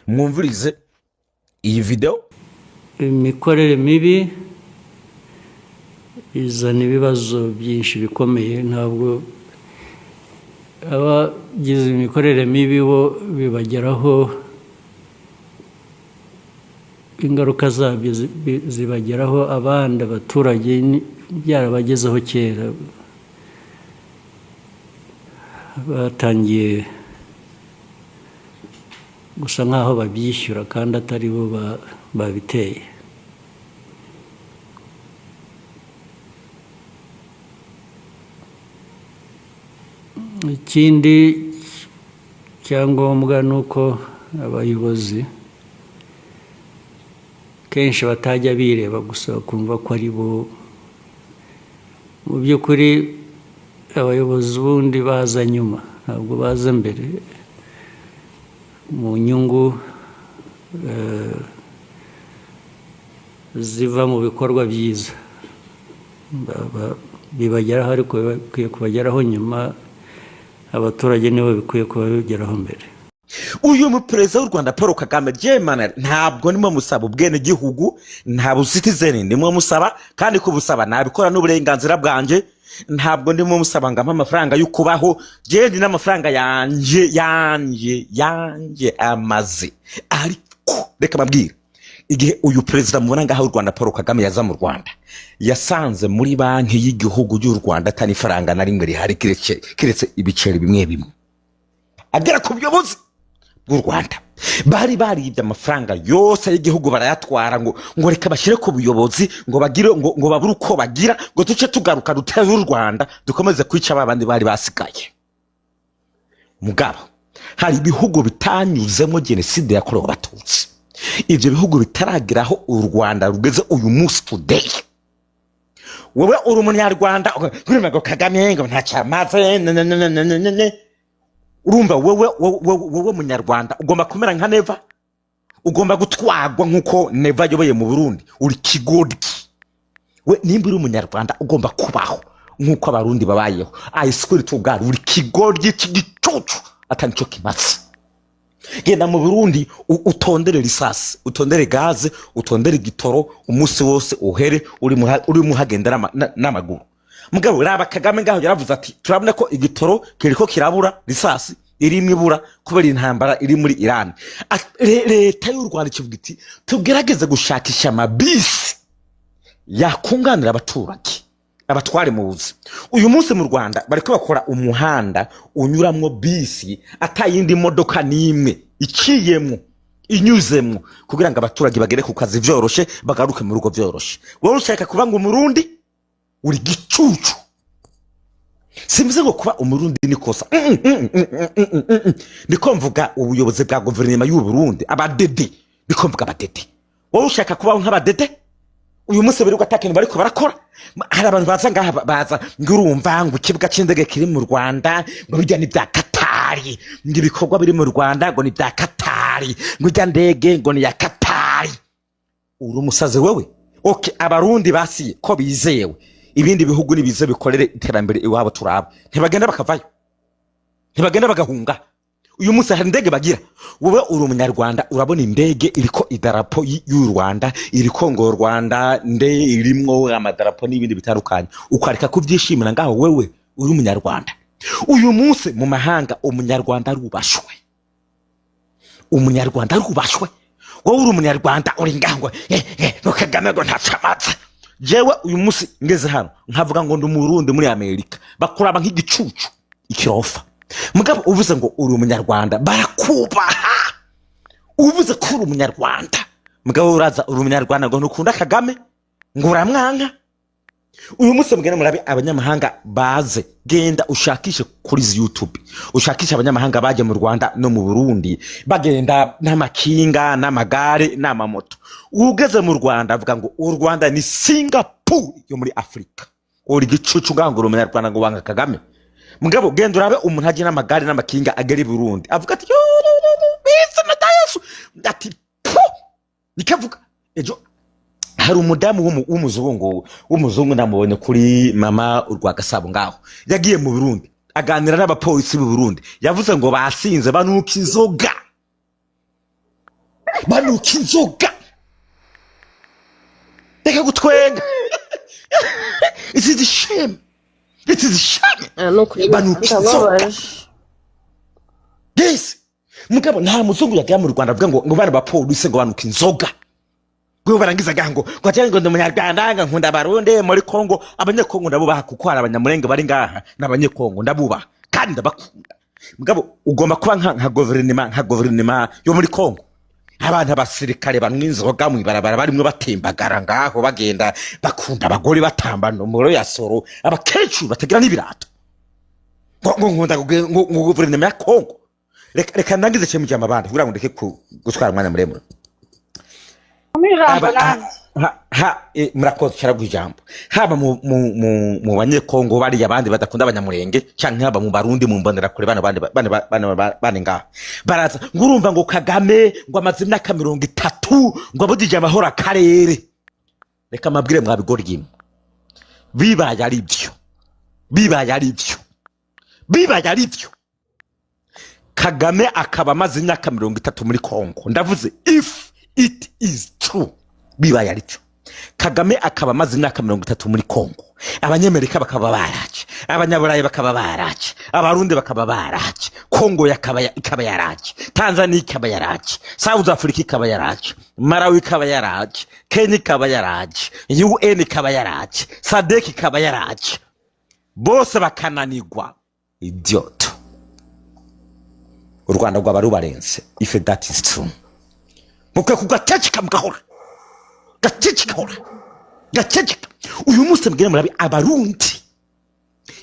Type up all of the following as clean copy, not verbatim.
Mwumvirize iyi video. Imikorere mibi izana ibibazo byinshi bikomeye. Ntabwo abagize imikorere mibi bo bibageraho, ingaruka zabyo zibageraho abandi abaturage byarabagezeho kera, batangiye gusa nk'aho babyishyura kandi atari bo babiteye. Ikindi cyangombwa ni uko abayobozi kenshi batajya bireba gusa bakumva ko ari bo. Mu by'ukuri abayobozi ubundi baza nyuma, ntabwo baza mbere mu nyungu ziva mu bikorwa byiza. Bibageraho ariko bikwiye kubageraho nyuma, abaturage nibo bikwiye kuba bigeraho mbere. Uyu muperezida w'u Rwanda Paul Kagame ryemana, ntabwo ndimo musaba ubwenegihugu, nta bucitizen ndimo musaba, kandi kubusaba nabikora n'uburenganzira bwanjye. Ntabwo ndimo musaba ngo ampe amafaranga yo kubaho, genda n'amafaranga yanjye yanjye yanjye amaze. Ariko reka mbabwire, igihe uyu perezida mubona ngaha w'u Rwanda Paul Kagame yaza mu Rwanda, yasanze muri banki y'igihugu y'u Rwanda atari ifaranga na rimwe rihari, keretse ibiceri bimwe bimwe. Agera ku buyobozi bw'u Rwanda, bari baribye amafaranga yose y'igihugu barayatwara, ngo reka bashyire ku buyobozi, ngo bagire ngo babure uko bagira, ngo duce tugaruka dutere u Rwanda, dukomeze kwica ba bandi bari basigaye. Mugabo hari ibihugu bitanyuzemo jenoside yakorewe Abatutsi, ibyo bihugu bitarageraho u Rwanda rugeze uyu munsi today. Wowe uri umunyarwanda, urumva ngo Kagame ngo ntacyo amaze, ne, ne, ne, ne, ne, ne, ne. Urumva wowe munyarwanda ugomba kumera nka Neva, ugomba gutwarwa nk'uko Neva ayoboye mu Burundi. Uri kigoryi we. Nimba uri umunyarwanda ugomba kubaho nk'uko Abarundi babayeho, I swear to God, uri kigoryi cy'igicucu atari cyo kimaze. Genda mu Burundi utondere risasi, utondere gaze, utondere igitoro, umunsi wose uhere uri muhagenda n'amaguru. Mugabo raba Kagame ngaho yaravuze ati turabona ko igitoro kiriko kirabura, risasi irimwe ibura kubera intambara iri muri Iran. Leta y'u Rwanda ikivuga iti tugerageze gushakisha amabisi yakunganira abaturage, abatware mu buzima. Uyu munsi mu Rwanda bariko bakora umuhanda unyuramwo bisi, atayindi modoka n'imwe iciyemwo, inyuzemwo, kugira ngo abaturage bagere ku kazi vyoroshe, bagaruke mu rugo vyoroshe. Wowe ushaka kuba ngo Umurundi, uri gicucu. Simvuze ngo kuba Umurundi ni kosa. Niko mvuga ubuyobozi bwa guverinoma y'u Burundi, abadede. Niko mvuga abadede. Wowe ushaka kubaho nk'abadede? Uyu munsi birirwa atakintu bariko barakora. Hari abantu baza ngaha, baza ngo urumva ngo ikibuga c'indege kiri mu Rwanda ngo bijya ni bya Katari, ngo ibikorwa biri mu Rwanda ngo ni bya Katari, ngo ijya ndege ngo ni ya Katari. Uri umusazi wewe. Okay, Abarundi basiye ko bizewe, ibindi bihugu nibize bikorere iterambere iwabo turaba. Ntibagenda bakavayo, ntibagenda bagahunga. Uyu munsi hari indege bagira. Wowe uri umunyarwanda, urabona indege iriko idarapo y'u Rwanda, iriko ngo Rwanda nde, irimwo amadarapo n'ibindi bitandukanye, ukareka kubyishimira ngaho. Wewe uri umunyarwanda, uyu munsi mu mahanga umunyarwanda arubashwe, umunyarwanda arubashwe. Wowe uri umunyarwanda uri ngaho ngo ngo Kagame ngo ntaco amaze. Jewe uyu munsi ngeze hano nkavuga ngo ndi Umurundi muri Amerika, bakuraba nk'igicucu, ikirofa. Mugabo uvuze ngo uri umunyarwanda barakubaha, uvuze ko uri umunyarwanda. Mugabo uraza uri umunyarwanda ngo ntukunda Kagame, ngo uramwanka. Uyu munsi mugende murabe abanyamahanga baze, genda ushakishe kuri izi YouTube, ushakishe abanyamahanga baje mu Rwanda no mu Burundi, bagenda n'amakinga n'amagare n'amamoto. Ugeze mu Rwanda avuga ngo u Rwanda ni Singapore yo muri Afurika. Uri gicucu ngaho ngo uri umunyarwanda ngo wanga Kagame. Mugabo genda urabe umuntu aje n'amagare n'amakinga agera i Burundi, avuga ati izina rya Yesu, ati pu nikavuga. Ejo hari umudamu w'umuzungu namubonye kuri Mama urwa Gasabo ngaho, yagiye mu Burundi aganira n'abapolisi b'u Burundi, yavuze ngo basinze banuka inzoga. Banuka inzoga. Reka gutwenga. It is a shame, it is a shame. Ah, ni ukuri. Banuka inzoga. Birababaje. Yes, mugabo nta muzungu yagera mu Rwanda avuga ngo bana bapolisi ngo banuka inzoga, ngo barangiza ngaha ngo ajye ngo ndi Umunyarwanda, ngo nkunda Abarundi muri Kongo. Abanyekongo ndabubaha, kuko hari Abanyamurenge bari ngaha n'Abanyekongo, ndabubaha kandi ndabakunda. Mugabo ugomba kuba nka guverinoma yo muri Kongo, abantu abasirikare banywa inzoga mu ibarabara, barimwo batembagara ngaho, bagenda bakunda abagore, batamba nomero ya soro, abakecuru batagira n'ibirato, ngo nkunda ngo guverinoma ya Kongo. Reka ndangize cyo mu abandi kugira ngo ndeke gutwara umwanya muremure. Ijambo Haba nanjye. Murakoze, cyaraguha ijambo. Haba mu Banyekongo bariya abandi badakunda Abanyamurenge, canke haba mu Barundi, mu Mbonerakure bano bandi bane ngaha baraza ngo urumva ngo Kagame ngo amaze imyaka 30 ngo abudije amahoro akarere. Reka mabwire mwabigoryi, bibaye ari byo, bibaye ari byo, bibaye ari byo, Kagame akaba amaze imyaka 30 muri Kongo, ndavuze if it is true, bibaye ari byo, Kagame akaba amaze imyaka 30 muri Kongo, Abanyamerika bakaba baraje, Abanyaburayi bakaba baraje, Abarundi bakaba baraje, Kongo ikaba yaraje, Tanzania ikaba yaraje, South Africa ikaba yaraje, Malawi ikaba yaraje, Kenya ikaba yaraje, UN ikaba yaraje, SADC ikaba yaraje, bose bakananigwa, idiot, u Rwanda rwaba rubarenze. If that is true, mukwiye kugaceceka, mugahora gaceceka, hora gaceceka. Uyu munsi mbwira murabi Abarundi,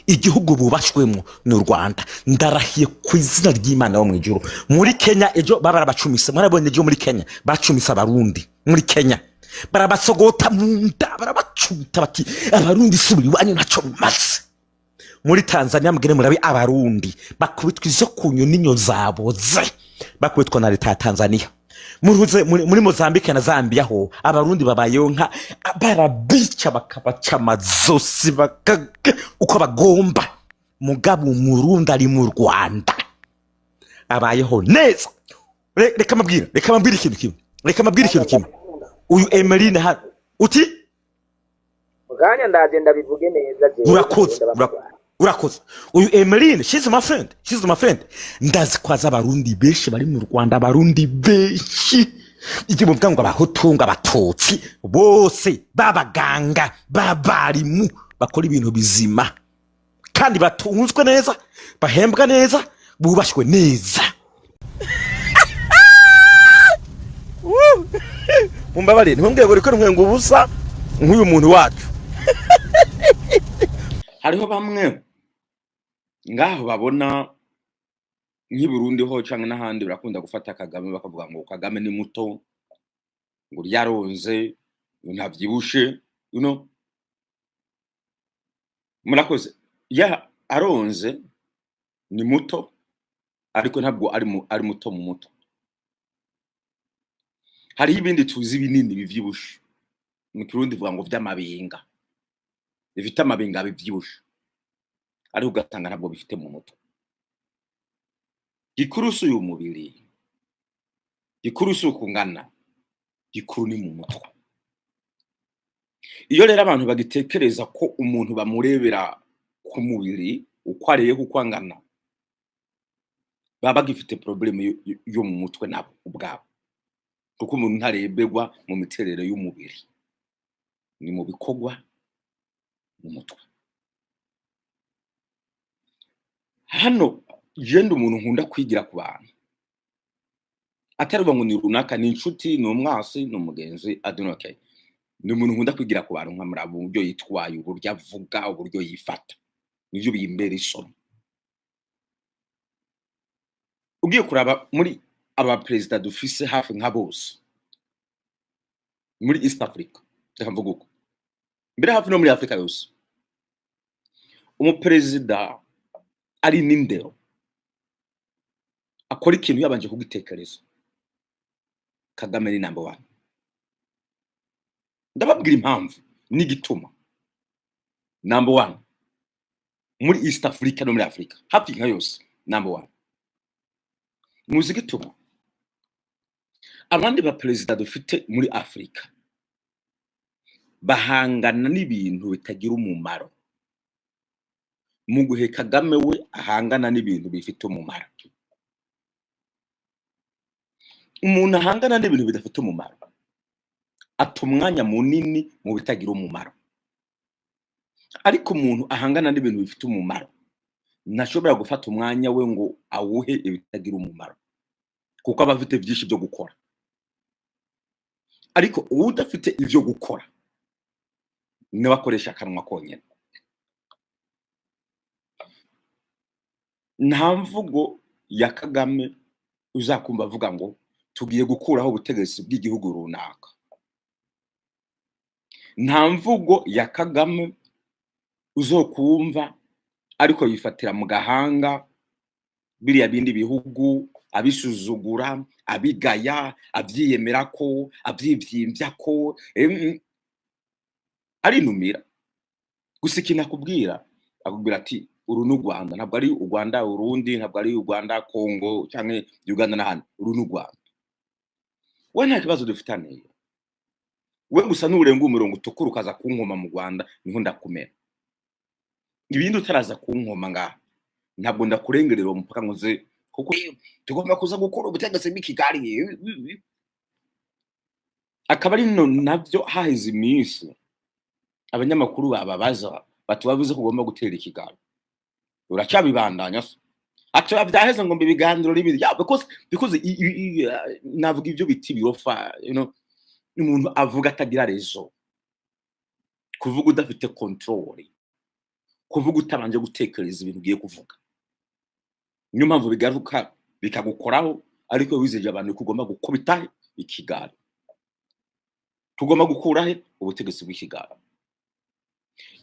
igihugu bubashwemo ni u Rwanda. Ndarahiye ku izina ry'Imana wo mu ijuru, muri Kenya ejo baba barabacumise. Mwarabonye ejo muri Kenya bacumise Abarundi, muri Kenya barabasogota mu nda, barabacumita, bati Abarundi subira iwanyu, ntacyo mumaze. Muri Tanzania mbwire murabi Abarundi bakubitwa izo kunyu n'inyo zaboze, bakubitwa na leta ya Tanzania. Muri Mozambique na Zambia ho Abarundi babayeho nka barabica, bakabaca amazosi uko bagomba. Mugabo Umurundi ari mu Rwanda abayeho neza. Reka mabwire ikintu kimwe, reka mabwire ikintu kimwe. Uyu Emeline hano uti Muganya ndaje ndabivuge neza jewe. Urakoze. Ndababwira. Urakoze. Uyu Emeline, she's my friend, she's my friend. Ndazi ko azi Abarundi benshi bari mu Rwanda, Abarundi benshi, ibyo muvuga ngo Abahutu, ngo Abatutsi, bose b'abaganga, b'abarimu, bakora ibintu bizima kandi batunzwe neza, bahembwa neza, bubashywe neza. Mumbabarire, ntimumbwire ngo riko ntwenga ubusa nk'uyu muntu wacu. Hariho bamwe ngaho babona nk'i Burundi ho canke n'ahandi barakunda gufata Kagame, bakavuga ngo Kagame ni muto, ngo yaronze, ngo ntavyibushe. Murakoze. Ya, aronze, ni muto, ariko ntabwo ari muto mu muto. Hariho ibindi tuzi binini bivyibushe, mu Kirundi vuga ngo vy'amabinga, bifite amabinga bivyibushe, ariko ugasanga ntabwo bifite mu mutwe. Gikuru si uyu mubiri, gikuru si ukungana, gikuru ni mu mutwe. Iyo rero abantu bagitekereza ko umuntu bamurebera ku mubiri, uko areba, uko angana, baba bagifite problème yo mu mutwe nabo ubwabo, kuko umuntu ntareberwa mu miterere y'umubiri, ni mu bikorwa, mu mutwe. Hano jenda umuntu nkunda kwigira ku bantu, atari ngo ni runaka, ni inshuti, ni umwasi, ni umugenzi, I don't know, okay. Ni umuntu nkunda kwigira ku bantu, nkamuraba uburyo yitwaye, uburyo avuga, uburyo yifata, nivyo bimbera isomo. Ugiye kuraba muri aba perezida dufise hafi nka bose muri East Africa, reka mvuge uko, mbere hafi no muri Africa yose, umuperezida ari n'indero, akora ikintu yabanje kugitekereza, Kagame ni number one. Ndababwira impamvu n'igituma number one muri East Africa no muri Africa hafi nka yose, number one. Muzi igituma? Abandi baperezida dufite muri Afurika bahangana n'ibintu bitagira umumaro, mu gihe Kagame we ahangana n'ibintu bifite umumaro. Umuntu ahangana n'ibintu bidafite umumaro ata umwanya munini mu bitagira umumaro, ariko umuntu ahangana n'ibintu bifite umumaro ntashobora gufata umwanya we ngo awuhe ibitagira umumaro, kuko aba afite byinshi byo gukora. Ariko uwo udafite ibyo gukora niwe akoresha akanwa konyine. Nta mvugo ya Kagame uzakumva avuga ngo tugiye gukuraho ubutegetsi bw'igihugu runaka. Nta mvugo ya Kagame uzokumva ariko yifatira mu gahanga biriya bindi bihugu, abisuzugura, abigaya, abyiyemera ko, abyibyimbya ko, arinumira. Gusa ikintu akubwira, akubwira ati uru ni u Rwanda, ntabwo ari u Rwanda Urundi, ntabwo ari u Rwanda Kongo cyangwa Uganda n'ahandi, uru ni u Rwanda. We nta kibazo dufitaniye, we gusa nurenga umurongo utukura ukaza kunkoma mu Rwanda niho ndakumena. Ibindi utaraza kunkoma ngaha ntabwo ndakurengerera uwo mupaka ngo nze, kuko tugomba kuza gukora ubutegetsi bw'i Kigali. Akaba ari no nabyo haheze iminsi abanyamakuru bababaza bati wavuze ko ugomba gutera i Kigali, uracyabibandanya se? Ati byaheze ngo mbe ibiganiro n'ibindi. Yeah, because navuga ibyo biti birofa, umuntu avuga atagira raison, kuvuga udafite control, kuvuga utabanje gutekereza ibintu ugiye kuvuga. Niyo mpamvu bigaruka bikagukoraho. Ariko wizeje abantu ko ugomba gukubita ikigara, tugomba gukura he ubutegetsi bw'ikigara.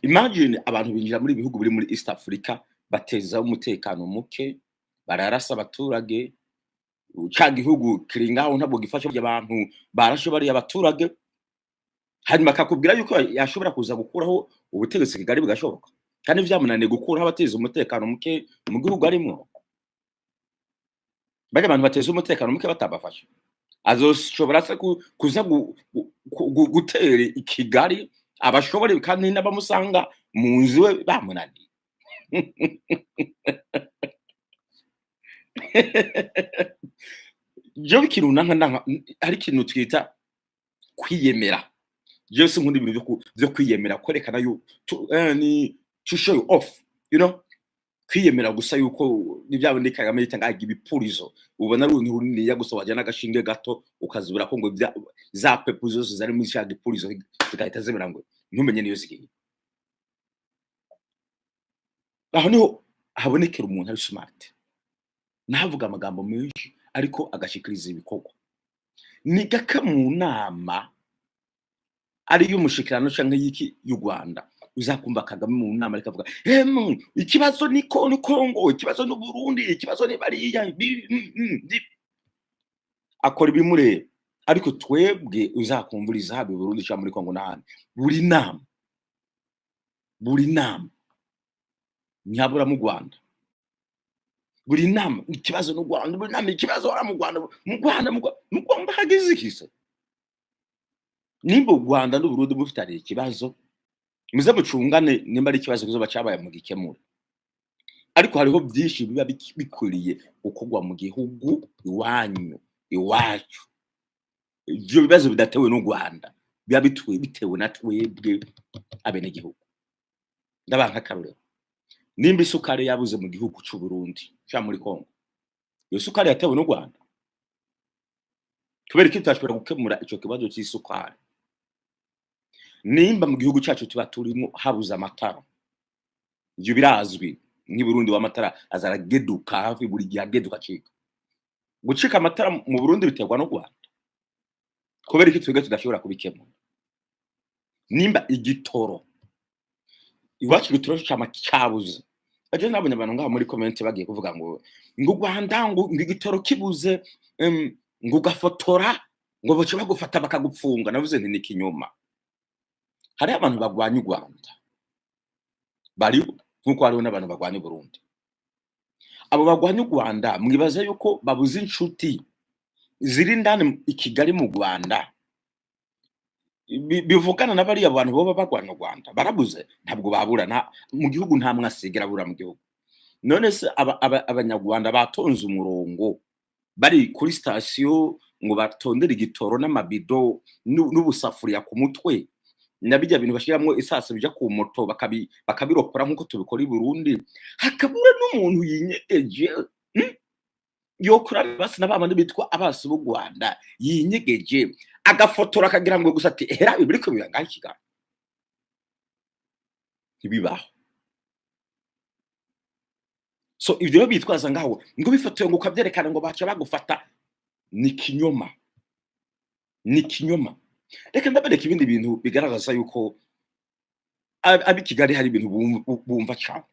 Imagine abantu binjira muri bihugu biri muri East Africa, bateza umutekano muke, bararasa abaturage. Ca gihugu kiri ngaho ntabwo gifasha abantu barashe bariya abaturage, hanyuma akakubwira yuko yashobora kuza gukuraho ubutegetsi Kigali bigashoboka, kandi vyamunaniye gukuraho abateza umutekano muke mu gihugu arimwo. Bajya abantu bateza umutekano muke batabafasha, azoshobora se kuza gutera i Kigali abashobore, kandi n'abamusanga mu nzu we bamunaniye? Jewe ikintu nanka nanka hari ikintu twita kwiyemera. Jewe sinkunda ibintu vyo kwiyemera, kwerekana ni to show you off, kwiyemera gusa yuko ni bya bindi Kagame yita ngo ibipurizo, ubona ari uruntu runiniya gusa wajyana agashinge gato ukazibura ko ngo za pepu zose zari muri cya gipurizo zigahita zibura ngo ntumenye niyo zigiye. Aho niho habonekera umuntu ari smart, ntavuga amagambo menshi ariko agashikiriza ibikorwa. Ni gake mu nama ari y'umushikirano canke y'iki y'u Rwanda uzakumva Kagame mu nama ariko avuga ikibazo ni ni Kongo, ikibazo ni Burundi, ikibazo ni bariya, akora ibimureba. Ariko twebwe uzakumvuriza haba i Burundi cyangwa muri Kongo n'ahandi, buri nama, buri nama ntihabura mu Rwanda, buri nama ikibazo n'u Rwanda, buri nama ikibazo hora mu Rwanda, mu Rwanda, mu Rwanda, mu Rwanda hageze iki se? Nimba u Rwanda n'u Burundi mufitaniye ikibazo, muze mucungane, nimba ari ikibazo kizoba cabaye mu gikemura. Ariko hariho byinshi biba bikwiriye gukorwa mu gihugu iwanyu, iwacu. Ivyo bibazo bidatewe n'u Rwanda biba bitewe na twebwe abenegihugu. Ndabaha nk'akarorero, nimba isukari yabuze mu gihugu c'u Burundi canke muri Kongo, iyo sukari yatewe n'u Rwanda. Kubera iki tutashobora gukemura ico kibazo c'isukari? Nimba mu gihugu cacu tuba turimo habuze amatara, ivyo birazwi, nk'i Burundi w'amatara azarageduka hafi buri gihe, ageduka acika. Gucika amatara mu Burundi biterwa n'u Rwanda. Kubera iki twebwe tudashobora kubikemura? Nimba igitoro iwacu, igitoro cama cabuze, ejo nabonye abantu ngaho muri comment bagiye kuvuga ngo u Rwanda ngo igitoro kibuze, ngo ugafotora ngo bace bagufata bakagupfunga. Navuze nti ni ikinyoma. Hariho abantu bagwanya u Rwanda bariho, nkuko hariho n'abantu bagwanya Burundi. Abo bagwanya u Rwanda mwibaza yuko babuze inshuti Ziri indani i Kigali mu Rwanda, bivugana na bariya bantu boba bagwana u Rwanda. Barabuze? Ntabwo babura. Nta mu gihugu, nta mwasigera abura mu gihugu. None se abanyarwanda batonze umurongo bari kuri sitasiyo ngo batondere igitoro n'amabido n'ubusafuriya ku mutwe na bijya bintu bashyiramo isasi bijya ku moto, bakabiropora nk'uko tubikora i Burundi, hakabura n'umuntu yinyegeje, Yokora basi na babandi bitwa abasi b'u Rwanda, yinyegeje agafotora akagira ngo gusa ati: "Hera ibi biriko biba ngaho i Kigali." Ntibibaho. So ibyo rero bitwaza ngaho ngo bifotoye, ngo ukabyerekana, ngo baca bagufata, ni kinyoma, ni kinyoma. Reka ndabereka ibindi bintu bigaragaza yuko ab'i Kigali hari ibintu bumva cyane.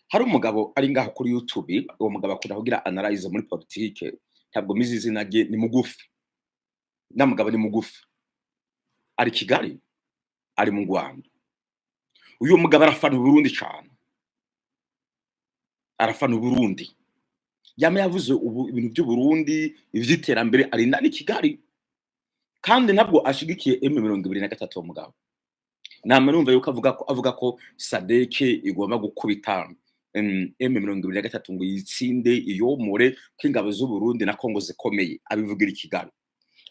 Hari umugabo ari ngaho kuri YouTube. Uwo mugabo akunda kugira analyse muri politike. Ntabwo mizi izina rye. Ni mugufi na mugabo, ni mugufi, ari Kigali, ari mu Rwanda. Uyu mugabo arafana Uburundi cyane, arafana Uburundi. Yama yavuze ubu ibintu by'Uburundi, ivy'iterambere. Ari ndani Kigali kandi ntabwo ashigikiye M23. Uwo mugabo nama numva yuko avuga ko SADC igomba gukubita M23 ngo yitsinde, iyomore, ko ingabo z'Uburundi na Kongo zikomeye. Abivugira i Kigali.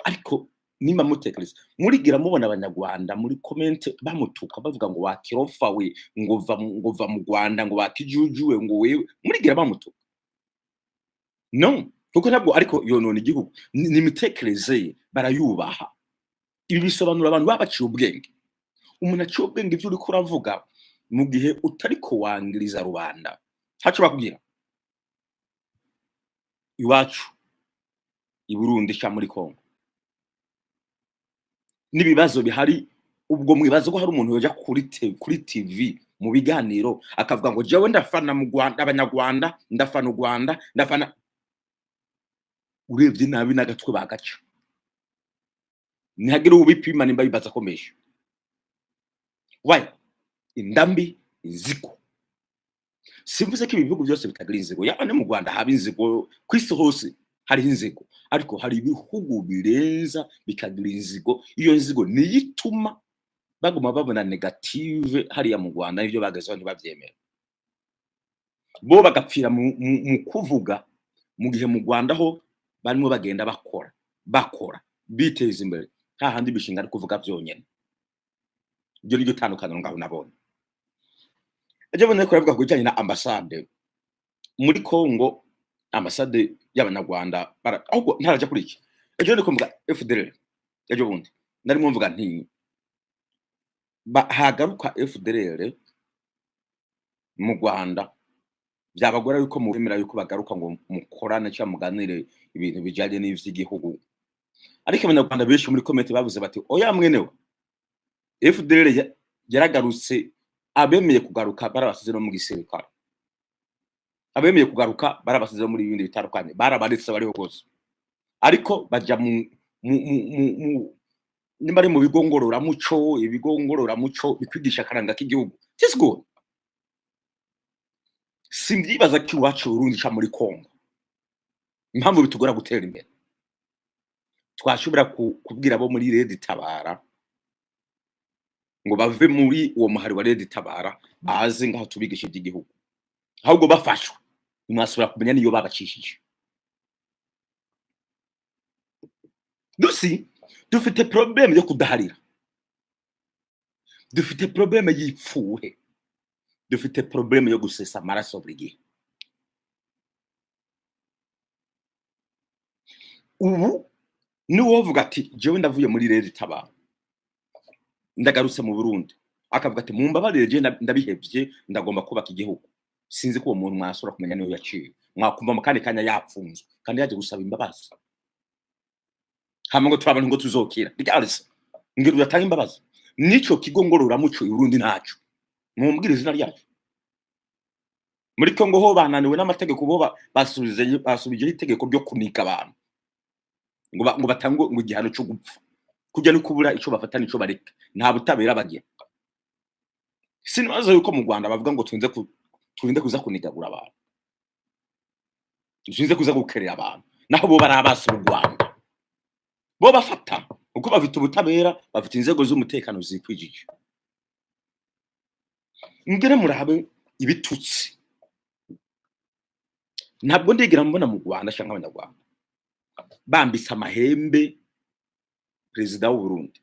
Ariko nimba mutekereza, murigira mubona abanyarwanda muri comment bamutuka, bavuga ngo wakirofa we, ngo va mu Rwanda, ngo wakijujuwe, ngo wewe? Murigira bamutuka? No kuko ntabwo ariko yonona igihugu. Ni imitekerereze ye, barayubaha. Ibi bisobanura abantu baba baciye ubwenge. Umuntu aciye ubwenge, ibyo uriko uravuga mu gihe utariko wangiriza rubanda, ntaco bakubwira. Iwacu i Burundi ca muri Kongo n'ibibazo bihari, ubwo mwibaza ko hari umuntu yoja kuri TV mu biganiro akavuga ngo: "Jewe ndafana mu Rwanda, abanyarwanda, ndafana u Rwanda, ndafana"? Urebye nabi n'agatwe bagaca. Ntihagire ubipima nimba bibaza akomeje. Why? Indambi, inzigo. Simvuze ko ibi bihugu byose bitagira inzigo. Yaba no mu Rwanda haba inzigo, ku isi hose hariho inzigo, ariko hari ibihugu birenza bikagira inzigo. Iyo nzigo niyo ituma baguma babona négative hariya mu Rwanda, n'ibyo bagezeho ntibabyemera, bo bagapfira mu kuvuga, mu gihe mu Rwanda ho barimo bagenda bakora, bakora biteza imbere, nta handi bishinga ari kuvuga byonyine. Ibyo niryo tandukaniro ngaho nabonye. Ejo bundi ariko aravuga ku bijyanye na ambasade muri Congo, ambasade y'abanyarwanda. Ahubwo ntarajya kuri iki, ejo ndi kumvuga FDLR. Ejo bundi narimo mvuga nti hagaruka FDLR mu Rwanda, byabagora yuko mubemera yuko bagaruka ngo mukorane cyangwa muganire ibintu bijyanye n'ivy'igihugu. Ariko abanyarwanda benshi muri comment bavuze bati: "Oya mwenewe, FDLR yaragarutse. Abemeye kugaruka barabasize no mu gisirikare, abemeye kugaruka barabasize no muri bindi bitandukanye, barabaretse bariho rwose." Ariko bajya mu nimba ari mu bigo ngororamuco, ibigo ngororamuco bikwigisha akaranga k'igihugu. It's good. Simvyibaza ko iwacu Burundi ca muri Congo, impamvu bitugora gutera imbere, twashobora kubwira abo muri RED Tabara ngo bave muri uwo muhari wa RED Tabara, baze ngaho tubigisha iby'igihugu. Ahubwo bafashwe, ntimwasubira kumenya niyo babacishije. Dusi dufite problème yo kudaharira, dufite problème y'ipfuhe, dufite problème yo gusesa amaraso buri gihe. Ubu niwovuga ati: "Jewe ndavuye muri RED Tabara, ndagarutse mu Burundi", akavuga ati: "Mumbabarire, je ndabihevye, ndagomba kubaka igihugu", sinzi ko uwo muntu mwasubira kumenya niyo yaciye. Mwakumva mu kandi kanya yapfunzwe kandi yaje gusaba imbabazi. Hama ngo turi abantu ngo tuzokira regardless ngira udatanga imbabazi. Nico kigo ngororamuco i Burundi ntaco, mumbwire izina ryacu. Muri Kongo ho bananiwe n'amategeko, bo basubijeho itegeko ryo kunika abantu ngo batange ngo igihano cyo gupfa, kujya no kubura ico bafata nico bareka, nta butabera bagira. Sinibaza yuko mu Rwanda bavuga ngo turinde kuza kunigagura abantu, turinde kuza gukerera abantu, naho bo bari abasi mu Rwanda. Bo bafata uko bafite ubutabera, bafite inzego z'umutekano zikwijije. Ngere murabe ibitutsi. Ntabwo ndigera mbona mu Rwanda cyangwa Abanyarwanda bambitse amahembe perezida w'u Burundi.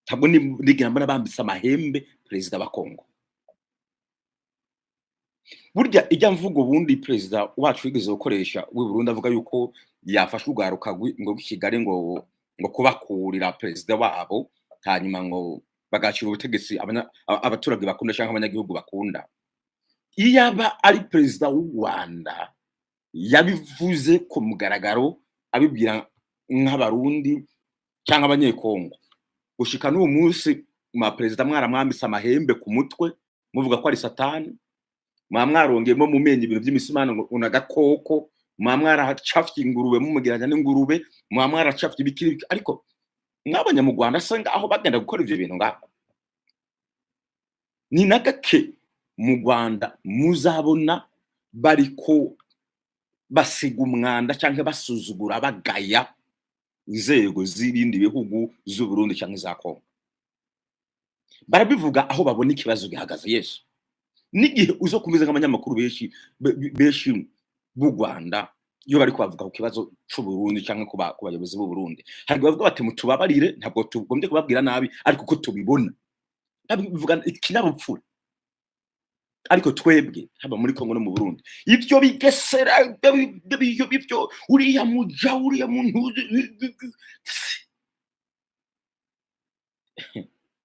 Ntabwo ndigera mbona bambitse amahembe perezida wa Kongo. Burya ijya mvugo ubundi perezida wacu wigeze gukoresha w'i Burundi, avuga yuko yafashe urwaruka ngo rw'i Kigali ngo kubakurira perezida wabo, hanyuma ngo bagakira ubutegetsi abaturage bakunda cyangwa abanyagihugu bakunda. Iyo aba ari perezida w'u Rwanda yabivuze ku mugaragaro, abibwira nk'Abarundi cyangwa Abanyekongo, gushika n'uwo munsi mwa perezida mwaramwambitse amahembe ku mutwe, muvuga ko ari Satani, mwa mwarongeyemo mu menyo ibintu by'imisumano ngo unagakoko, mwa mwaracafye ingurube mumugeranya n'ingurube, mwa mwaracafye ibiki n'ibiki. Ariko mwabonye mu Rwanda se ngaho bagenda gukora ivyo bintu? Ngaho ni na gake mu Rwanda muzabona bariko basiga umwanda cyangwa basuzugura, bagaya inzego z'ibindi bihugu, z'u Burundi cyangwa iza Kongo. Barabivuga aho babona ikibazo gihagaze. Yesu, n'igihe uzo kumviza nk'abanyamakuru benshi benshi b'u Rwanda, iyo bari kubavuga ku kibazo c'u Burundi cyangwa ku bayobozi b'u Burundi, hari igihe bavuga bati: "Mutubabarire, ntabwo tugombye kubabwira nabi, ariko uko tubibona." Babivuga ikinyabupfura. Ariko twebwe, haba muri Kongo no mu Burundi, ibyo bigesera, ibyo uriya muja, uriya muntu,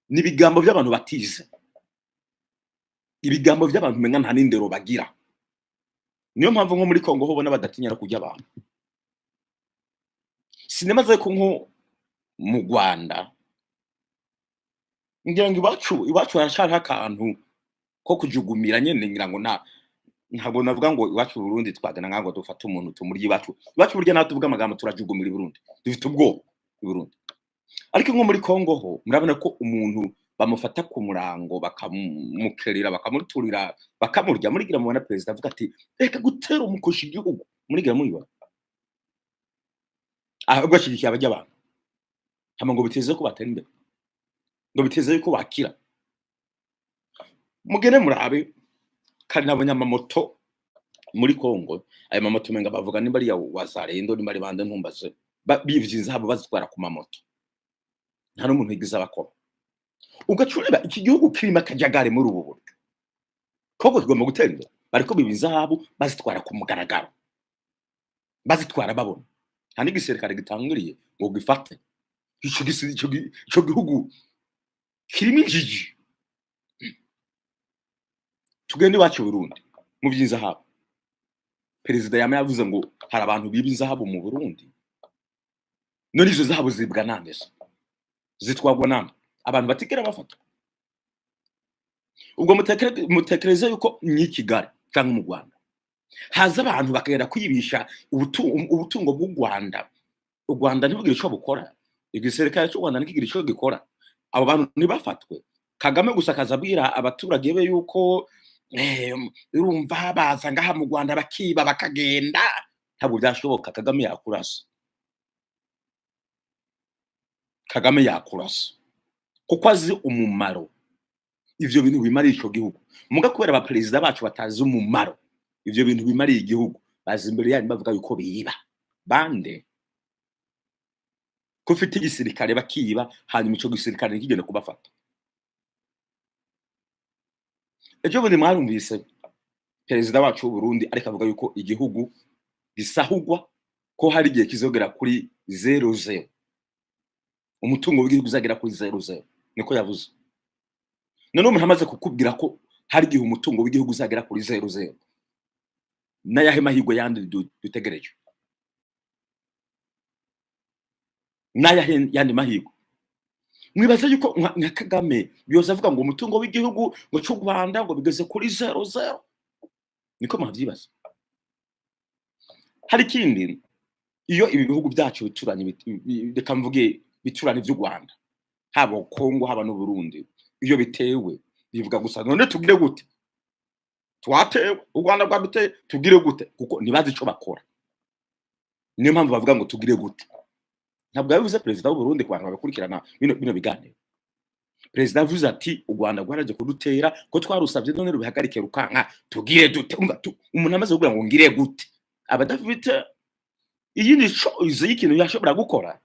ni ibigambo by'abantu batize, ibigambo by'abantu umenga nta n'indero bagira. Niyo mpamvu nko muri Kongo ho ubona badatinya no kurya abantu. Sinemaze ko nko mu Rwanda, ngira ngo iwacu haracariho akantu ko kujugumira nyene. Ngira ngo ntabwo navuga ngo iwacu i Burundi twagana nkaho ngo dufate umuntu tumurye. Iwacu burya naho tuvuga amagambo turajugumira. I Burundi dufite ubwoba i Burundi. Ariko nko muri Kongo ho murabona ko umuntu bamufata ku murango, bakamukerera, bakamuturira, bakamurya. Murigira mubona perezida avuga ati: "Reka gutera umukoshi igihugu"? Murigira mubibona? Ahubwo ashyigikiye abajya abantu hama ngo biteze ko batera imbere, ngo biteze yuko bakira. Mugende murabe kandi nabonye amamoto muri Kongo. Ayo mamoto umenga bavuga nimba ari ya Wazalendo, nimba ari bande, ntumbaze. Bivye inzahabu bazitwara ku mamoto, nta n'umuntu yigize abakora. Ugaca ureba iki gihugu kirimo akajagari muri ubu buryo, Kongo kigomba gutera imbere, bariko biba inzahabu bazitwara ku mugaragaro, bazitwara babona, nta n'igisirikare gitangiriye ngo gifate. Ico gihugu kirimo injiji. Tugende iwacu i Burundi mu vy'inzahabu. Perezida yama yavuze ngo hari abantu biba inzahabu mu Burundi. None izo zahabu zibwa nande se? Zitwagwa nande? Abantu batigera bafatwa. Ubwo mutekereze yuko mw'i Kigali cyangwa mu Rwanda haza abantu bakagenda kwibisha ubutungo bw'u Rwanda, u Rwanda ntibugire ico bukora, igisirikare cy'u Rwanda ntikigire ico gikora, abo bantu ntibafatwe, Kagame gusa akaza abwira abaturage be yuko urumva baza ngaha mu Rwanda bakiba bakagenda. Ntabwo byashoboka. Kagame yakurasa. Kagame yakurasa kuko azi umumaro ivyo bintu bimariye ico gihugu. Muga kubera abaperezida bacu batazi umumaro ivyo bintu bimariye igihugu, baza imbere yanyu bavuga yuko biba bande, ko ufite igisirikare, bakiba, hanyuma ico gisirikare ntikigende kubafata. Ejo bundi mwarumvise perezida wacu w'u Burundi ariko avuga yuko igihugu gisahugwa, ko hari igihe kizogera kuri 0-0, umutungo w'igihugu uzagera kuri 0-0, niko yavuze. None umuntu amaze kukubwira ko hari igihe umutungo w'igihugu uzagera kuri 0-0, n'ayahe mahirwe yandi dutegereje? N'ayahe yandi mahirwe? Mwibaza yuko nka Kagame yoza avuga ngo umutungo w'igihugu ngo cy'u Rwanda ngo bigeze kuri 0-0? Niko mwavyibaza? Hari ikindi: iyo ibi bihugu byacu bituranye, reka mvuge bituranye by'u Rwanda, haba Kongo haba n'u Burundi, iyo bitewe bivuga gusa: "None tugire gute? Twatewe, u Rwanda rwaduteye, tugire gute?" Kuko ntibazi ico bakora. Niyo mpamvu bavuga ngo: "Tugire gute?" Ntabwo yabivuze perezida w'u Burundi ku bantu babikurikirana bino biganiro. Perezida yavuze ati: "U Rwanda rwaraje kudutera, ko twarusabye none rubihagarike rukanka, tugire dute?" Umva, umuntu amaze kuvuga ngo "ngire gute", aba adafite iyindi choice y'ikintu yashobora gukora.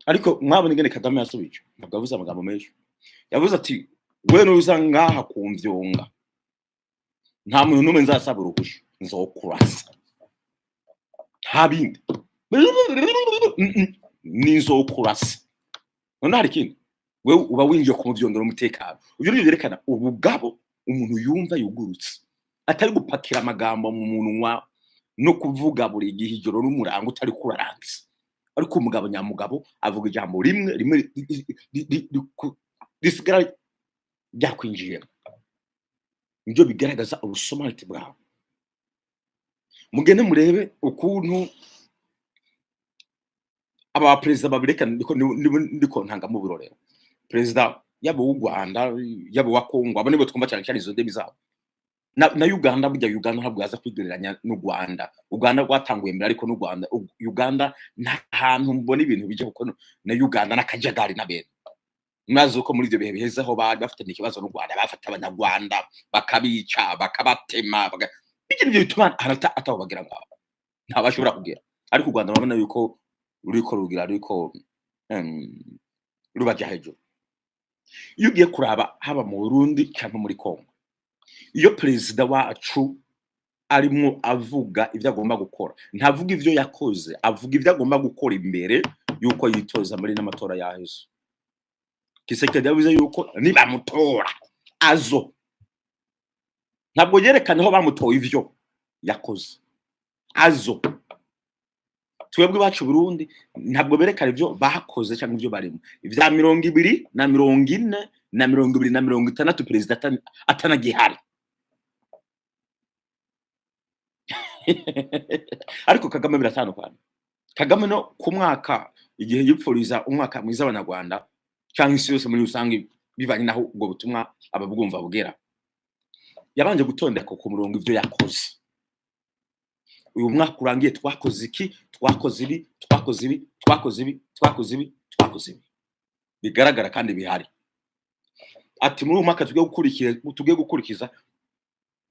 Ariko mwabona ingene Kagame yasubije? Ntabwo yavuze amagambo menshi. Yavuze ati: "We nuza ngaha kumvyonga, nta muntu n'umwe nzasaba uruhusha, nzokurasa, nta bindi, ninzokurasa." None hari ikindi? Wewe uba winjiye kumuvyongera umutekano. Ivyo nivyo vyerekana ubugabo, umuntu yumva yugurutse, atari gupakira amagambo mu munwa no kuvuga buri gihe, ijoro n'umurango utari kurarangiza. Ariko umugabo nyamugabo avuga ijambo rimwe rimwe risigara ryakwinjiyemo. Nibyo bigaragaza ubusomanite bwawe. Mugende murebe ukuntu aba perezida babirekana. Ndiko ntanga mu birorero perezida yaba uw'u Rwanda, yaba uwa Kongo, abo nibo twumva cyane cyane izo ndimi zabo, na Uganda. Burya Uganda ntabwo yaza kwigereranya n'u Rwanda. U Rwanda rwatanguye mbere, ariko n'u Rwanda, Uganda nta hantu mbona ibintu bijya, kuko na Uganda n'akajagari na bene mwazi uko muri ibyo bihe biheze aho bari bafite ikibazo n'u Rwanda, bafata Abanyarwanda bakabica, bakabatema, ibyo nibyo bituma ahantu ataho bagera ngaho ntabashobora kugera. Ariko u Rwanda urabona yuko ruriko rugira, ruriko rubaja hejuru. Iyo ugiye kuraba, haba mu Burundi cyangwa muri Kongo, iyo perezida wacu arimwo avuga ibyo agomba gukora, ntavuga ibyo yakoze, avuga ibyo agomba gukora imbere yuko yitoza muri n'amatora yaheze. Tshisekedi yavuze yuko nibamutora azo, ntabwo yerekana aho bamutoye, ivyo yakoze azo. Twebwe iwacu Burundi ntabwo berekana ibyo bakoze cyangwa ibyo barimo, ibya 20 na 40 na 20 na 60, perezida atanagihari. Ariko Kagame biratandukanye. Kagame no ku mwaka, igihe yipfuriza umwaka mwiza Abanyarwanda cyangwa isi yose muri rusange, bivanye naho ubwo butumwa ababwumva bugera, yabanje gutondeka ku murongo ibyo yakoze. Uyu mwaka urangiye twakoze iki? Twakoze ibi, twakoze ibi, twakoze ibi, twakoze ibi, twakoze ibi, bigaragara kandi bihari. Ati: "Muri uyu mwaka tugiye gukurikiza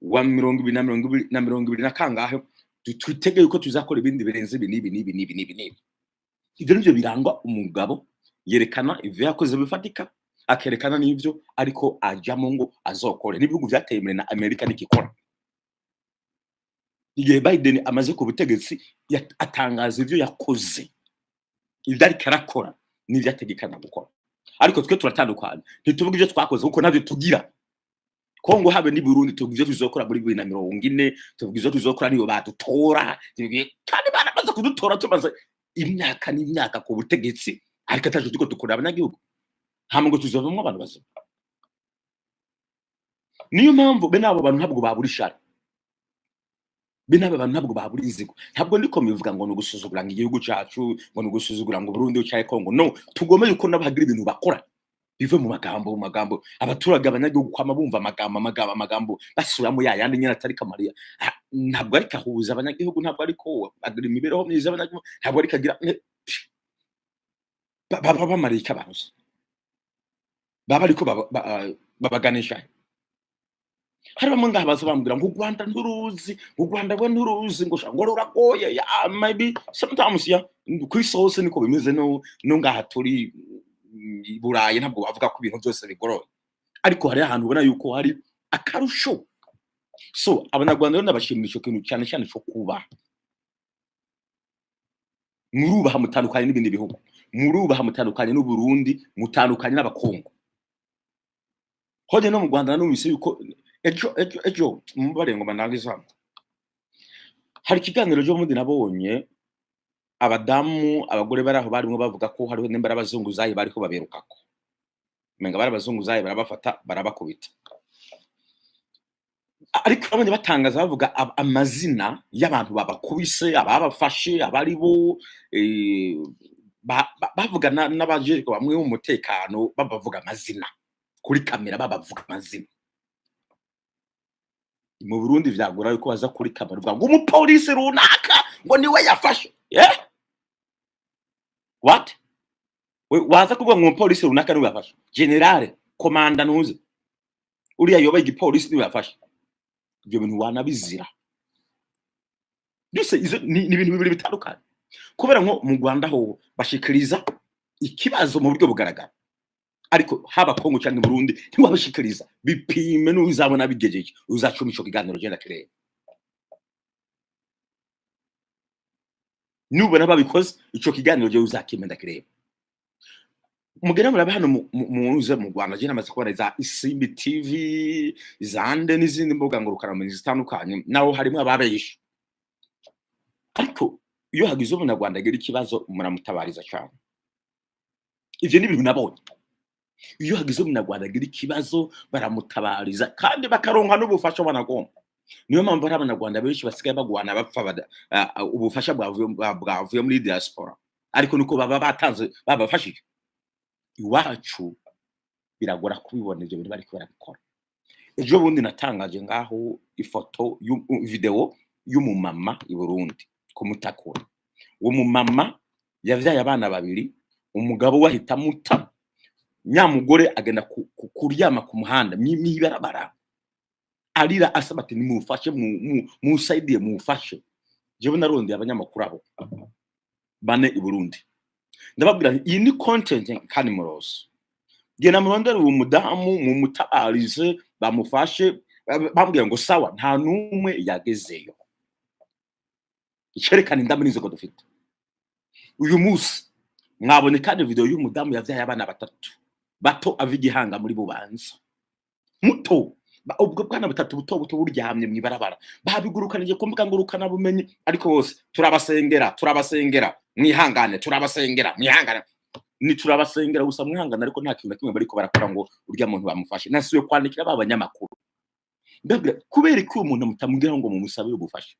wa 20 na 20 na 20 na kangahe, twitege yuko tuzakora ibindi birenze ibi n'ibi n'ibi n'ibi n'ibi n'ibi." Ibyo nibyo birangwa umugabo. Yerekana ivyo yakoze bifatika, akerekana n'ivyo ariko ajamo ngo azokore. N'ibihugu vyateye imbere, na Amerika nikikora. Igihe Biden amaze ku butegetsi, atangaza ivyo yakoze, ibyo ariko arakora n'ivyo ategekanya gukora. Ariko twe turatandukanye, ntituvuga ivyo twakoze kuko navyo tugira. Kongo habe ni Burundi, tuvuga ivyo tuzokora muri 2040, tuvuga ivyo tuzokora niyo badutora, kandi baramaze kudutora, tumaze imyaka n'imyaka ku butegetsi, ariko ataco turiko dukorera abanyagihugu. Hama ngo tuzovamwo abantu bazima? Niyo mpamvu bene abo bantu ntabwo babura ishari, bene abo bantu ntabwo babura inzigo. Ntabwo ndiko mbivuga ngo ni ugusuzugura ngo igihugu cacu, ngo ni ugusuzugura ngo Burundi canke Kongo. No tugomba yuko nabo hagira ibintu bakora, bive mu magambo, mu magambo. Abaturage, abanyagihugu kwama bumva amagambo, amagambo, amagambo, basubiramo ya yandi nyene atari kamariya. Ah, ntabwo ariko ahuza abanyagihugu, ntabwo ariko agira imibereho myiza y'abanyagihugu, ntabwo ariko agira baba bamariye iki abantu se? Baba ariko babaganisha he? Hari bamwe ngaha baza bambwira ngo u Rwanda nturuzi, ngo u Rwanda we nturuzi, ngo sha, ngo ruragoye. Ya, maybe sometimes, ya, ku isi hose niko bimeze. No ngaha turi i Burayi, ntabwo bavuga ko ibintu byose bigoroye, ariko hari ahantu ubona yuko hari akarusho. So Abanyarwanda rero ndabashimira ico kintu cyane cyane cyo kubaha. Murubaha, mutandukanye n'ibindi bihugu, murubaha, mutandukanye n'Uburundi, mutandukanye n'Abakongo. Hoje no mu Rwanda numvise yuko ejo, mubare ngo bandangize hano, hari ikiganiro ejo bundi nabonye abadamu, abagore bari aho barimo bavuga ko hariho nimba ari abazunguzayi bariko baberukako, umenga bari abazunguzayi, barabafata barabakubita. Ariko babonye batangaza bavuga amazina y'abantu babakubise, ababafashe, abari bo, bavuga n'abajejwe bamwe b'umutekano, babavuga amazina kuri kamera, babavuga amazina. Mu Burundi vyagora yuko baza kuri kamera uvuga ngo umupolisi runaka ngo niwe yafashe. What? We waza kuvuga ngo umupolisi runaka niwe yafashe, général commandant ntuzi uriya yobaye igipolisi niwe yafashe, ibyo bintu wanabizira byose. Izo ni ibintu bibiri bitandukanye, kubera nko mu Rwanda ho bashikiriza ikibazo mu buryo bugaragara, ariko haba Kongo cyangwa i Burundi ntiwabashikiriza. Bipime, n'uzabona bigejeje uzacuma ico kiganiro, genda kireba. Nubona babikoze, ico kiganiro je uzakime ndakireba. Mugera murabe hano muze mu Rwanda, je namaze kubona za Isimbi TV, zande n'izindi mbuga ngurukanabumenyi zitandukanye, naho harimo ababesha, ariko iyo hagize umunyarwanda agira ikibazo muramutabariza cyane. Ivyo ni ibintu nabonye. Iyo hagize umunyarwanda agira ikibazo baramutabariza kandi bakaronka n'ubufasha banagomba. Niyo mpamvu hari abanyarwanda benshi basigaye bagwana bapfa ubufasha bwavuye muri diaspora, ariko nuko baba batanze babafashije. Iwacu biragora kubibona ibyo bintu bariko barabikora. Ejo bundi natangaje ngaho ifoto, video y'umumama i Burundi kumutakura. Uwo mumama yavyaye abana babiri, umugabo we ahita amuta, nyamugore agenda kuryama ku muhanda mw'ibarabara, arira asaba ati: "Nimufashe, musaidiye, mufashe." Jewe narondeye abanyamakuru abo bane i Burundi, ndababwira nti: "Iyi ni content kandi muroso, genda murondere uwo mudamu mumutabarize bamufashe." Bambwira ngo sawa, nta n'umwe yagezeyo. Icerekana indamu n'inzoga dufite uyu munsi. Mwabonye kandi video y'umudamu yavyaye abana batatu bato, ava igihanga muri Bubanza muto. Ubwo bwana butatu buto buto buryamye mw'ibarabara, babigurukanije ku mbuga ngurukana bumenyi, ariko bose turabasengera, turabasengera mwihangane, turabasengera mwihangane, ni turabasengera gusa mwihangane, ariko nta kintu na kimwe bariko barakora ngo urya muntu bamufashe. Nasubiye kwandikira ba banyamakuru, ndabwira: "Kubera ko uyu muntu mutamubwira ngo mumusabire ubufasha?"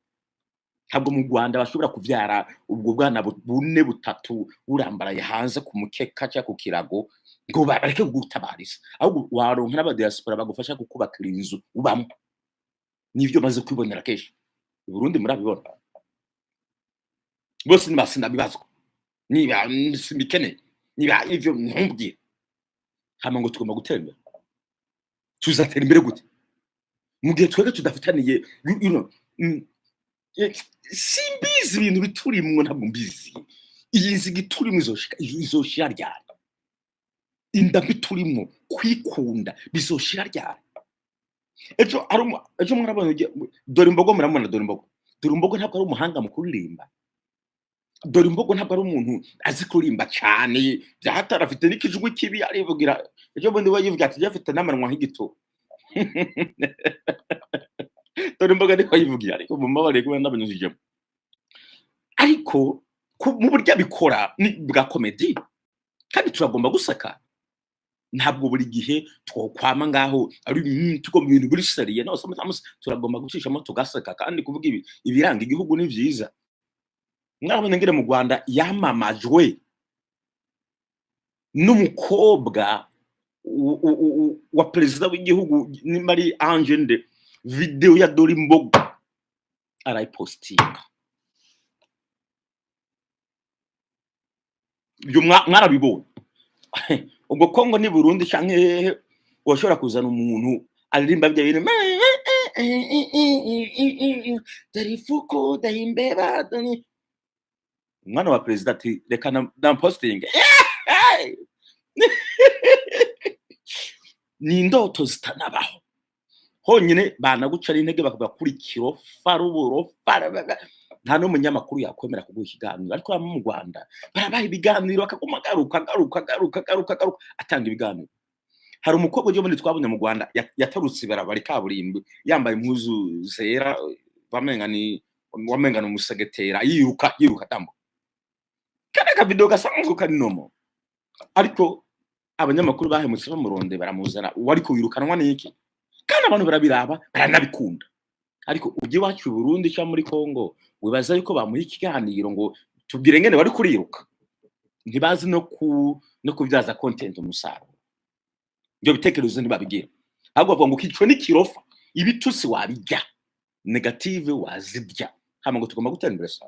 Ntabwo mu Rwanda bashobora kuvyara ubwo bwana bune butatu burambaraye hanze ku mukeka cyangwa ku kirago ngo bareke kugutabariza, ahubwo waronka n'abadiaspora bagufasha kukubakira inzu ubamo. Nivyo maze kwibonera kenshi i Burundi. Murabibona bose niba sindabibazwa, niba simbikeneye, niba ivyo ntumbwire. Hama ngo tugomba gutera imbere. Tuzatera imbere gute mu gihe twebwe tudafitaniye simbizi ibintu biturimwo, ntabwo mbizi iyi nziga iturimwo izoshira ryari, inda mbi turimwo, kwikunda bizoshira ryari? Ejo ejo mwarabonye Dore Imbogo, muramubona Dore Imbogo. Dore Imbogo ntabwo ari umuhanga mu kuririmba, Dore Imbogo ntabwo ari umuntu azi kuririmba cyane byahatari, afite n'ikijwi kibi, arivugira. Ejo bundi we yivuga ati afite n'amanwa nk'igituba. Dore Imbogo ariko yivugira, ariko mumbabarire kuba ndabanyujijemo, ariko mu buryo abikora ni bwa comédie kandi turagomba guseka. Ntabwo buri gihe twokwama ngaho ari tugomba ibintu biri sérieux. No sometimes turagomba gucishamo tugaseka, kandi kuvuga ibi ibiranga igihugu ni vyiza. Mwarabona ngire mu Rwanda yamamajwe n'umukobwa wa perezida w'igihugu, nimba ari Ange nde, video ya Dore Imbogo arayipostinga. Ibyo mwarabibonye. Ubwo Kongo ni Burundi canke hehe washobora kuzana umuntu aririmba bya bintu, dore ifuku, dore imbeba, dore umwana wa perezida, ati reka na posting? Ni indoto zitanabaho. Honyine banaguca n'intege bakavuga kuri kirofa ruburofa, nta n'umunyamakuru yakwemera kuguha ikiganiro. Ariko hano mu Rwanda barabaha ibiganiro, akaguma agaruka, agaruka, agaruka, agaruka, agaruka, atanga ibiganiro. Hari umukobwa ujya muri twabonye mu Rwanda yatarutse ibarabara ikaburimbo yambaye impuzu zera, wamenga ni wamenga ni umusegetera, yiruka yiruka atambuka. Kariya kavideo gasanzwe kari nomo, ariko abanyamakuru bahemutse bamuronde baramuzana. Uwo ariko wirukanwa n'iki? Kandi abantu barabiraba, baranabikunda. Ariko ujye iwacu i Burundi cyangwa muri Kongo, wibaza yuko bamuha ikiganiro ngo tubwire ngene bari kuriruka? Ntibazi no kubyaza content umusaruro. Ibyo bitekerezo ntibabigira, ahubwo bavuga ngo kicwe n'ikirofa, ibitusi wabijya, negative wazirya. Hama ngo tugomba gutera imbere. Sa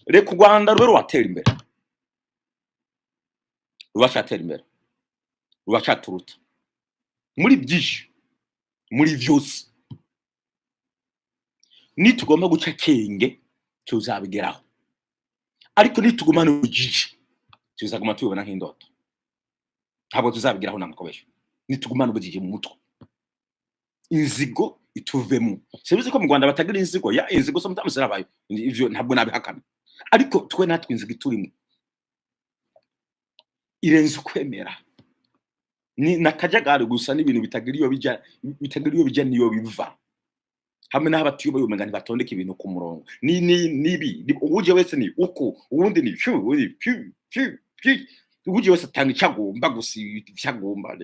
reka u Rwanda rube ruwatera imbere. Ruracatera imbere, ruracaturuta muri byinshi, muri vyose. Nitugomba guca akenge tuzabigeraho, ariko nitugumana ubujiji tuzaguma tubibona nk'indoto, ntabwo tuzabigeraho. Namukobesha, nitugumana ubujiji mu mutwe, inzigo ituvemo. Sibizi ko mu Rwanda batagira inzigo. Ya, inzigo sometimes zirabayo, ivyo ntabwo nabihakana, ariko twe natwe inzigo iturimo irenze ukwemera, ni nakajagari gusa n'ibintu bitagira iyo bija, bitagira iyo bija niyo biva. Hamwe n'aho abatuyoboye umenga ntibatondeka ibintu ku murongo, ni ni nibi uje wese ni uku, uwundi ni pyu, uwundi pyu pyu pyu, uje wese atanga icyo agomba gusa, icyo agomba.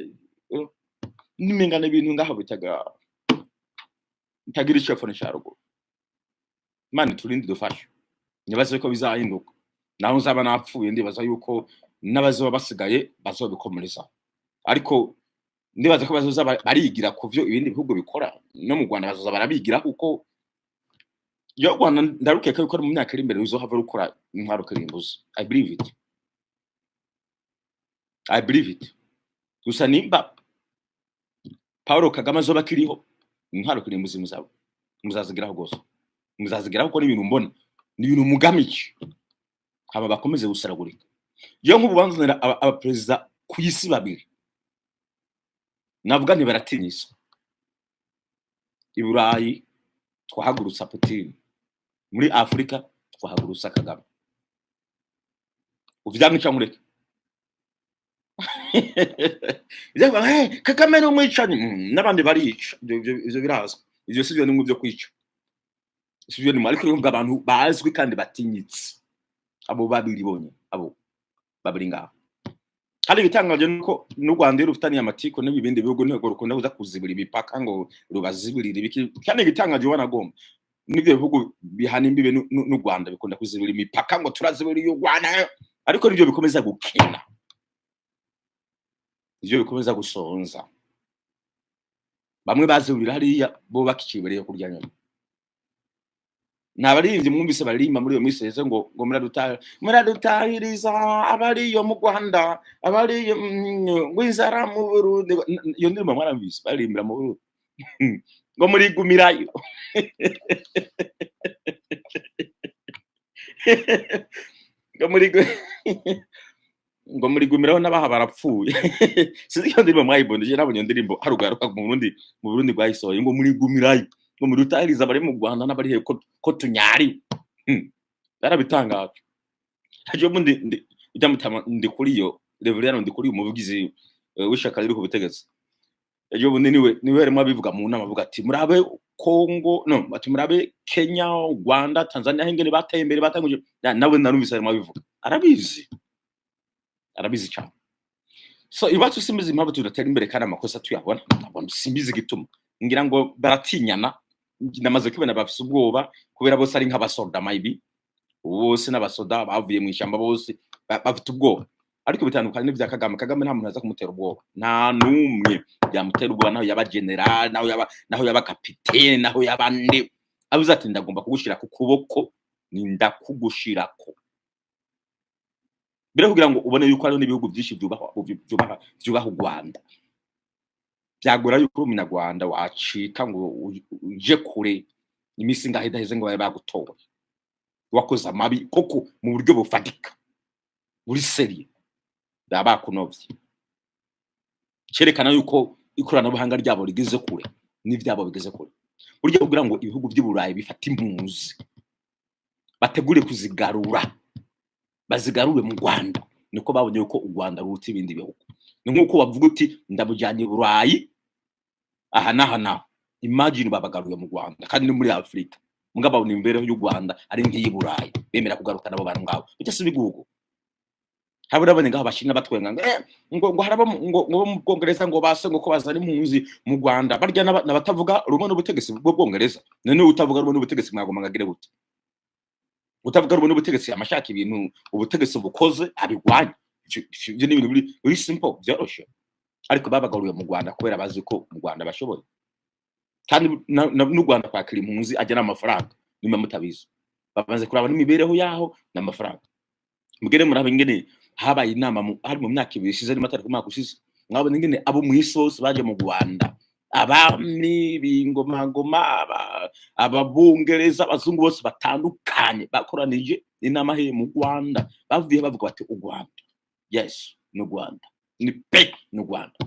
Nimenga n'ibintu ngaho bitagira icyo epfo n'icya ruguru. Imana iturinde, idufashe. Nibaze ko bizahinduka naho nzaba napfuye. Ndibaza yuko n'abazoba basigaye bazobikomereza, ariko ndibaza ko bazoza barigira ku vyo ibindi bihugu bikora. No mu Rwanda bazoza barabigira, kuko iyo Rwanda ndarukeka yuko ari mu myaka iri imbere ruzohava rukora intwaro kirimbuzi. I believe it, I believe it. Gusa nimba Paul Kagame azoba akiriho, intwaro kirimbuzi muzaba muzazigeraho rwose, muzazigeraho, kuko n'ibintu mbona ni ibintu mugamije hama bakomeze gusaragurika. Iyo nk'ubu banzanira abaperezida ku isi babiri, navuga nti baratinyisa. I Burayi twahagurutsa Putin, muri Afurika twahagurutsa Kagame. Uvyanke canke ureke. Ivyanke, hey, Kagame ni umwicanyi. N'abandi barica. Ivyo birazwi, ivyo sivyo nimwe vyo kwica, sivyo nimwe. Ariko urumva abantu bazwi kandi batinyitse, abo babiri bonyene, abo babiri ngaho. Kandi ibitangaje nuko n'u Rwanda iyo rufitaniye amatiku n'ibindi bihugu, ntego rukunda kuza kuzibira imipaka ngo rubazibirire ibiki. Kandi igitangaje wanagomba n'ibyo bihugu bihana imbibe n'u Rwanda bikunda kuzibira imipaka ngo turazibiriye u Rwanda, ariko nibyo bikomeza gukena, nivyo bikomeza gusonza. Bamwe bazibirira hariya, bo bakikibereye kurya nyuma. Nta baririmbyi mwumvise baririmba muri iyo minsi heze ngo muradutahiriza abariyo mu Rwanda, abariyo ngo inzara mu Burundi? Iyo ndirimbo mwaramvise baririmbira mu Burundi ngo murigumirayo, ngo murigumiraho n'abaha barapfuye. Sinzi iyo ndirimbo mwayibonye. Nabonye iyo ndirimbo harugaruka mu Burundi, mu Burundi rwayisohoye ngo murigumirayo, ngo murutahiriza abari mu Rwanda n'abari he ko tunyariwe. Yarabitangaje. Ejo bundi ujya mutama ndi kuri iyo Reverend, ndi kuri umuvugizi w'ishyaka riri ku butegetsi. Ejo bundi niwe yarimo abivuga mu nama, avuga ati murabe Kongo, no ati murabe Kenya, Rwanda, Tanzania ingene bateye imbere, batanguje. Nawe narumvise arimo abivuga, arabizi, arabizi cyane. So iwacu simbizi impamvu tudatera imbere kandi amakosa tuyabona. Ntabwo simbizi igituma, ngira ngo baratinyana. Namaze kubona bafise ubwoba kubera bose ari nk'abasoda, maybe bose n'abasoda bavuye mu ishyamba, bose bafite ubwoba. Ariko bitandukanye n'ibya Kagame. Kagame nta muntu aza kumutera ubwoba, nta n'umwe yamutera ubwoba, naho yaba general, naho yaba kapitene, naho yaba nde. Abuze ati ndagomba kugushira ku kuboko, ni ndakugushirako. Mbere kugira ngo ubone yuko hariho n'ibihugu byinshi byubaha u Rwanda, byagora yuko uri umunyarwanda wacika ngo uje kure iminsi ngaho idaheze ngo babe bagutoye wakoze amabi koko mu buryo bufatika buri sérieux, baba bakunovye. Cerekana yuko ikoranabuhanga ryabo rigeze kure n'ivyabo bigeze kure. Burya kugira ngo ibihugu vy'i Burayi bifate impunzi bategure kuzigarura, bazigarure mu Rwanda, niko babonye yuko u Rwanda ruruta ibindi bihugu. Ni nk'uko bavuga uti ndabujyanye i Burayi aha n'aha n'aha. Imagine babagaruye mu Rwanda kandi ni muri Afurika, mugabo babona imibereho y'u Rwanda ari nk'iyi Burayi, bemera kugarukana abo bantu ngabo. Bijya si ibigugu. Habura abone ngaho bashinga batwenga ngo ngo haraba ngo bo mu Bwongereza ngo base ngo ko bazana impunzi mu Rwanda, barya n'abatavuga rumwe n'ubutegetsi bw'Ubwongereza. None utavuga rumwe n'ubutegetsi mwagomba ngagire gute? Utavuga rumwe n'ubutegetsi amashaka ibintu ubutegetsi bukoze abigwanya. Ivyo ni ibintu biri simple, byoroshe. Ariko babagaruye mu Rwanda kubera bazi ko mu Rwanda bashoboye, kandi n'u Rwanda kwakira impunzi ajya n'amafaranga. Nimba mutabizi, bamaze kuraba n'imibereho yaho n'amafaranga. Mugere murabe ingene Habaye inama hari mu myaka 2 ishize, niba atari ku mwaka ushize. Mwabona ingene abo mu isi bose baje mu Rwanda, abami b'ingomangoma, ababungereza, abazungu bose batandukanye bakoranije inama he mu Rwanda. Bavuye bavuga bati: "U Rwanda, yes, ni u Rwanda, ni pe, ni u Rwanda."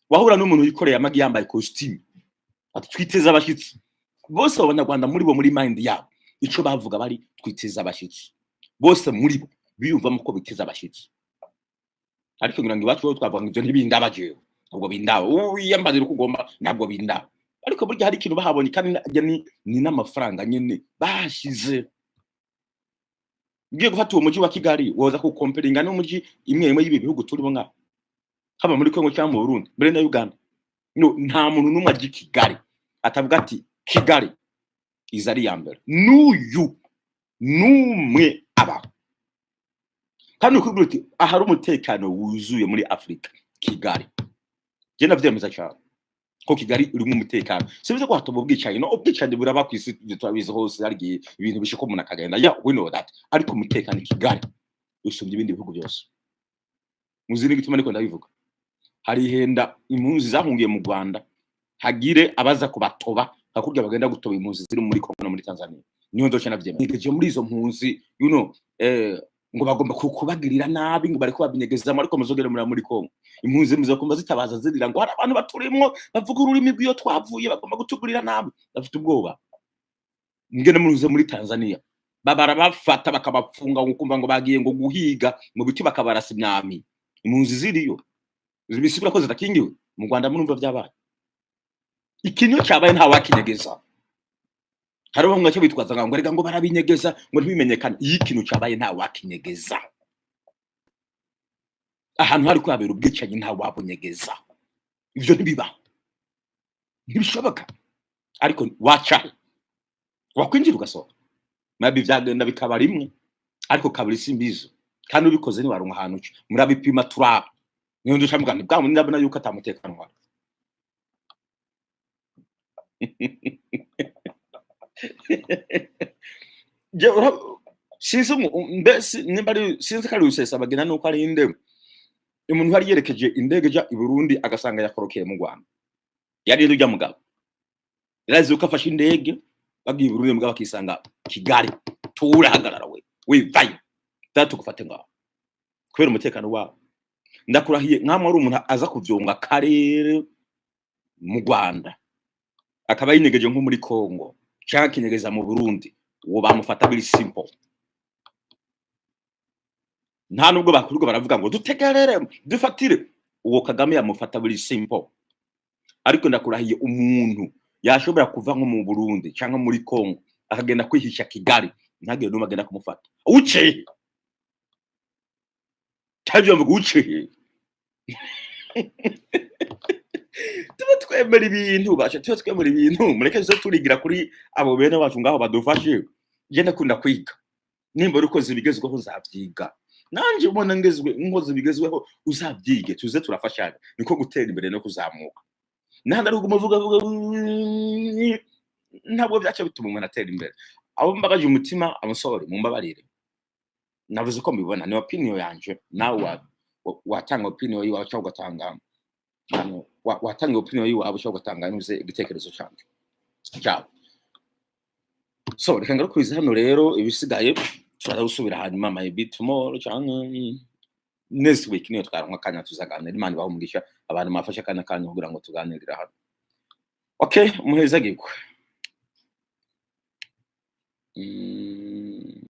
Wahura n'umuntu yikoreye amagi yambaye kositimu ati: "Twiteze abashyitsi." Bose abo Banyarwanda muri bo, muri mind yabo, ico bavuga bari: "Twiteze abashyitsi." Bose muri bo biyumvamo ko biteze abashyitsi. Ariko ngira ngo iwacu ho twavuga ngo ivyo ntibindaba jewe, ntabwo bindaba, wiyambarira uko ugomba, ntabwo bindaba. Ariko burya hari ikintu bahabonye, kandi ni n'amafaranga nyene bashize. Ugiye gufata uwo mujyi wa Kigali, woza kukomparinga n'umujyi imwe imwe y'ibi bihugu turimo, nka haba muri Kongo cyangwa mu Burundi, mbere na Uganda. No, nta muntu n'umwe ajya i Kigali atavuga ati: "Kigali iza ari iya mbere." N'uyu n'umwe abaho kandi ukubwira uti ahari umutekano wuzuye muri Afurika, Kigali. Je ndavyemeza cyane ko Kigali irimo umutekano. Sibize ko hatoba ubwicanyi, no ubwicanyi buraba ku isi, ibyo turabizi hose. Hari igihe ibintu bishika umuntu akagenda, yeah, we know that. Ariko umutekano i Kigali usumbya ibindi bihugu byose. Muzi n'igituma ariko ndabivuga? Hari ihenda impunzi zahungiye mu Rwanda, hagire abaza kubatoba hakurya bagenda gutoba impunzi ziri muri Kongo no muri Tanzania. Niho ndoce navyemera. Nyegeje muri izo mpunzi, ngo bagomba kubagirira nabi, ngo bariko babinyegezamo. Ariko muzogere muri Kongo, impunzi muzokumva zitabaza zirira ngo hari abantu baturimwo bavuga ururimi rw'iyo twavuye, bagomba kutugirira nabi, bafite ubwoba. Ngene muruze muri Tanzania, barabafata bakabafunga, ngo ukumva ngo bagiye ngo guhiga mu biti, bakabarasa imyami. Impunzi ziriyo bisigura ko zidakingiwe. Mu Rwanda murumva vyabaye ikintu cyabaye, nta wakinyegeza. Hari bamwe cyo bitwaza ngo rega ngo barabinyegeza ngo ntibimenyekane. Iyo ikintu cyabaye, nta wakinyegeza. Ahantu hari kuhabera ubwicanyi, nta wabunyegeza, ivyo ntibibaho, ntibishoboka. Ariko wacahe wakwinjira ugasohoka, maybe vyagenda bikaba rimwe, ariko kabiri simbizi. Kandi ubikoze ntiwaronka ahantu uca. Murabipima turaba. Niyo nduca mvuga nti bwa ndabona yuko atamutekano uhari. Sinzi mbese nimba ari, sinzi ko ari Rusesabagina, nuko ari inde, umuntu yari yerekeje indege ija i Burundi agasanga yakorokeye mu Rwanda. Yari rujya mugabo yarazi uko afashe indege bagiye i Burundi, mugabo akisanga Kigali. Turahagarara, we wivayo tugufate ngaho kubera umutekano wabo. Ndakurahiye, nkamwe ari umuntu aza kuvyonga akarere mu Rwanda, akaba yinyegeje nko muri Kongo canke akinyegeza mu Burundi, uwo bamufata biri simple. Nta nubwo bakurirwa baravuga ngo dutegerere dufatire uwo. Kagame yamufata biri simple. Ariko ndakurahiye, umuntu yashobora kuva nko mu Burundi cyangwa muri Kongo akagenda kwihisha Kigali, ntagire n'umwe agenda kumufata. Uce cyangwa mvuga uce, tuba twemera ibintu basha, tuba twemera ibintu. Mureke tuze turigira kuri abo bene wacu ngaho badufashe. Je ndakunda kwiga, nimba uri ukoze ibigezweho nzabyiga nanje, ubona ngezwe nkoze ibigezweho uzabyige, tuze turafashanya. Niko gutera imbere no kuzamuka. Nahandi ari uguma uvuga vuga, ntabwo byaca bituma umuntu atera imbere. Abo mbabaje umutima, amusore mumbabarire, navuze ko mbibona, ni opinion yanje. Nawe watanga opinion yiwawe cyangwa ugatanga hano, watanga opinion yiwawe cyangwa ugatanga nuze igitekerezo cyanjye cyawe. So reka ngarukirize hano rero, ibisigaye turaza gusubira hanyuma, maybe tomorrow cyangwa next week, niyo twaronka akanya tuzaganira. Imana ibahe umugisha abantu mwafashe akanya kanyu kugira ngo tuganirire hano. Okay, muhezagirwe.